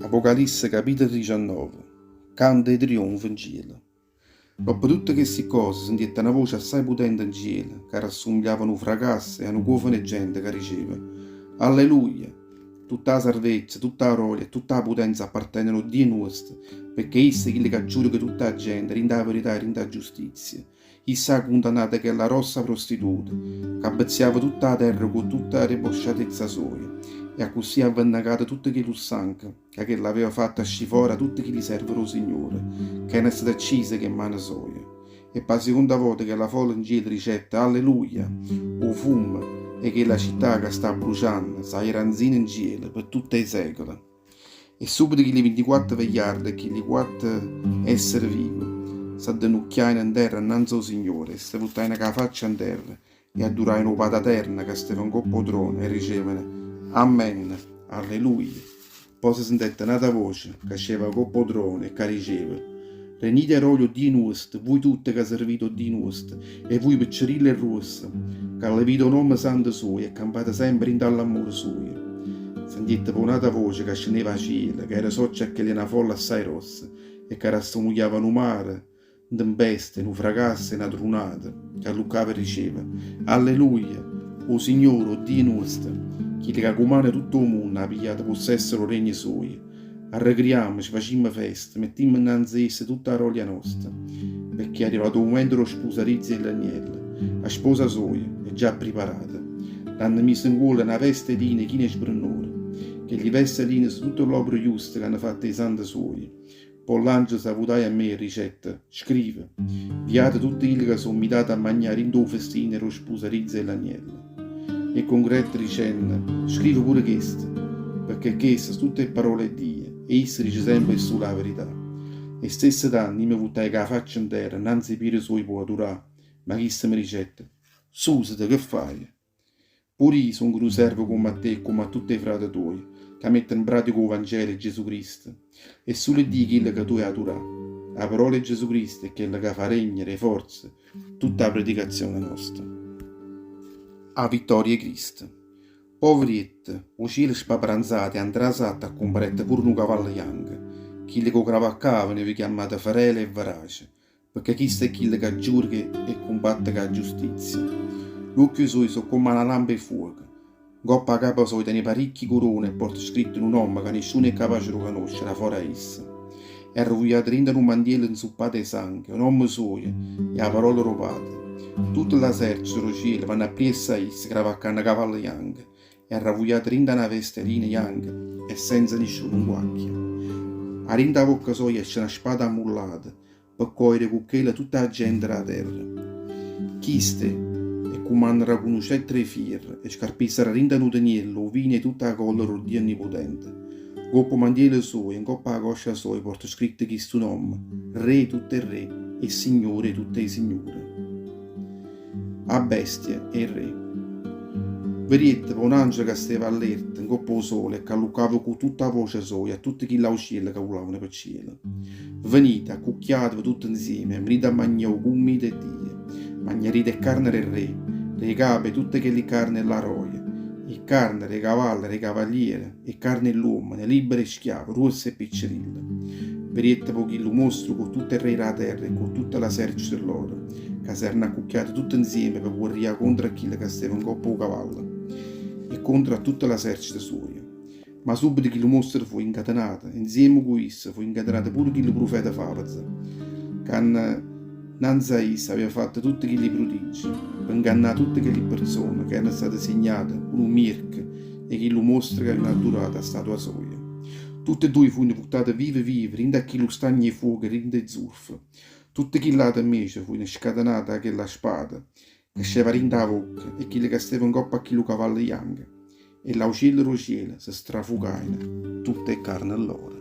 Apocalisse capitolo 19 Canto 'e trionfo 'ncielo Doppo tutte chesti ccose sentiette na voce assai putente 'ncielo ca rassumigliava a nu fracasso e a nu cuofano 'e gente ca diceva, Alleluia! Tutta 'a sarvezza, tutta 'a grolia e tutta 'a putenza apparteneno 'o Dio nuosto, pecché isso è chillo ca giudica tutta 'a gente dint' 'a verità e dint' 'a giustizia. Isso ha cundannato chella grossa prostituta, ca abbezziava tutta 'a terra cu tutta 'a debosciatezza soja, e accussì ha vennecato tutto chillu sanco ca chella aveva fatto ascì fora tutte chilli serve d' 'o Signore, ca erano state accise ch' 'e mmane soje. E p' 'a seconda vota chella folla 'ncielo dicette, Alleluia! O fummo 'e chella città ca sta abbrucianno saglierà nzino 'ncielo pe tutt' 'e secole. E subito chilli vintiquatto vegliarde e chilli quatto essere vive s'addenucchiaino 'nterra annanze 'o Signore e se vuttaino cu 'a faccia 'nterra e aduraino 'o Pataterno ca steva 'ncopp' 'o trono e dicevano, Amen, Alleluia. Po' se sentette n'ata voce ca asceva 'a copp' 'o trono e ca diceva, Regnite 'e roglio 'o Dio nuosto, vui tutte ca servite 'o Dio nuosto, e vui piccerille e ruosse, ca levite 'o nomme santo suojo e campate sempe dint' 'a ll'ammore suojo. Sentiette po' n'ata voce ca scenneva 'a cielo, ca era soccia a chella 'e na folla assai grossa e ca rassomugliava a nu mare 'ntempesta, 'e nu fracasso, 'e na trunata, ca alluccava e diceva, Alleluia! O Signore, 'o Dio nuosto, chillo ca cumanna tutto 'o munno, ha pigliato pussesso d' 'o regno suojo. Arrecriammoce, facimmo festa, mettimmo 'nnanze a isso tutta 'a rolia nosta, pecché è arrivato 'o mumento d' 'o spusarizio 'e ll'Agnello, 'a sposa soja è già appriparata. L'hanno miso 'ncuollo na vesta 'e lino china 'e sbrennore. Chelli veste 'e lino so' tutte ll'opere juste c'hanno fatto 'e sante suoje. Po' l'angelo s'avutaje a me e dicette, Scrive, Viate tutte chille ca so' mmitate a magnà dint' 'o festino d' 'o spusarizio 'e ll'Agnello. E concrette dicenno, Scrive pure chesto, pecché cheste so' tutte 'e pparole 'e Dio, e isso dice sempe e sulo 'a verità. E stesso tanno io me vuttaje cu 'a faccia 'nterra 'nnanze 'e piede suoje p' 'o adurà, ma chisto me dicette, Susete, che faje? Pure io songo nu servo comm' a te e comm' a tutt' 'e frate tuoje, ca metteno 'mpratica 'o Vangelo 'e Gesù Cristo. E sulo Dio chillo ca tu hê adurà. A parola 'e Gesù Cristo è chella ca fa regnere 'e forza tutta 'a predicazione nosta. A vittoria 'e Cristo. Po' veriette 'o cielo spaparanzato e a 'ntrasatta accumparette pure nu cavallo janco, chillo ca 'o cravaccava veneva chiammato Ferele e Verace, Pecché chisto è chillo ca giudica e cumbatte cu 'a giustizia. Ll'uocchie suoje so' comm' 'a na lampa 'e fuoco. Ncopp' 'a capa soja tene paricchie curone e porta scritto nu nomme ca nisciuno è capace d' 'o canoscere 'a fora 'e isso. È arruvugliato dint' 'a nu mantiello 'nzuppato 'e sanghe, 'o nomme suojo è 'a parola d' 'o Pate. Tutte ll'asercite d' 'o cielo vanno appriesso a isso cravaccanno cavalle janche e arravugliato dint' 'a na vesta 'e lino janca e senza nisciuno 'nguacchio. 'A dint' 'a vocca soja esce na spada ammullata pe cogliere cu chella tutta 'a gente d' 'a terra. Chiste 'e cumannarà cu nu cettro 'e fierro e scarpisarà dint' 'a nu teniello 'o vino 'e tutta 'a collera d' 'o Dio Onnipotente. Ncopp' 'o mantiello suojo e ncopp' 'a coscia soja porta scritto chistu nomme, Re 'e tutt' 'e re e Signore 'e tutt' 'e signure. 'A bestia e 'e re. Veriette po' n'angelo ca steva allerta 'ncopp' 'o sole e c'alluccava cu tutta 'a voce soja a tutte chill'aucielle ca vulavano pe cielo, Venite, accucchiateve tutte 'nzieme e venite a magnà 'o cummito 'e Dio. Magnarite 'e ccarne d' 'e re, d' 'e cape 'e tutte chelli carne 'e ll'aroje, 'e ccarne d' 'e cavalle, d' 'e cavaliere, 'e ccarne 'e ll'uommene, libbere e schiave, gruosse e piccerille. Veriette po' chillu mostro cu tutte 'e re d' 'a terra e cu tutto ll'asercito lloro, ca s'erano accucchiate tutte 'nzieme pe guerrià contro a chillo ca steva 'ncopp' 'o cavallo e contro a tutto ll'asercito suojo. Ma subito chillu mostro fuje 'ncatenato e 'nzieme cu isso fuje 'ncatenato pure chillu prufeta favezo, ca 'nnanze a isso aveva fatto tutte chilli prudiggi pe 'ngannà tutte chelli perzone ca erano state signate cu nu mierco 'e chillu mostro ca avevano adurato 'a statua soja. Tutte e duje fujeno vuttate vive vive dint' a chillu stagno 'e fuoco e dint' 'e zurfo. Tutte chill'ate 'mmece fujeno scatenate 'a chella spada ca asceva dint' 'a vocca 'e chillo ca steva 'ncopp' a chillu cavallo janco, e ll'aucielle d' 'o cielo se strafucajeno tutt' 'e carne lloro.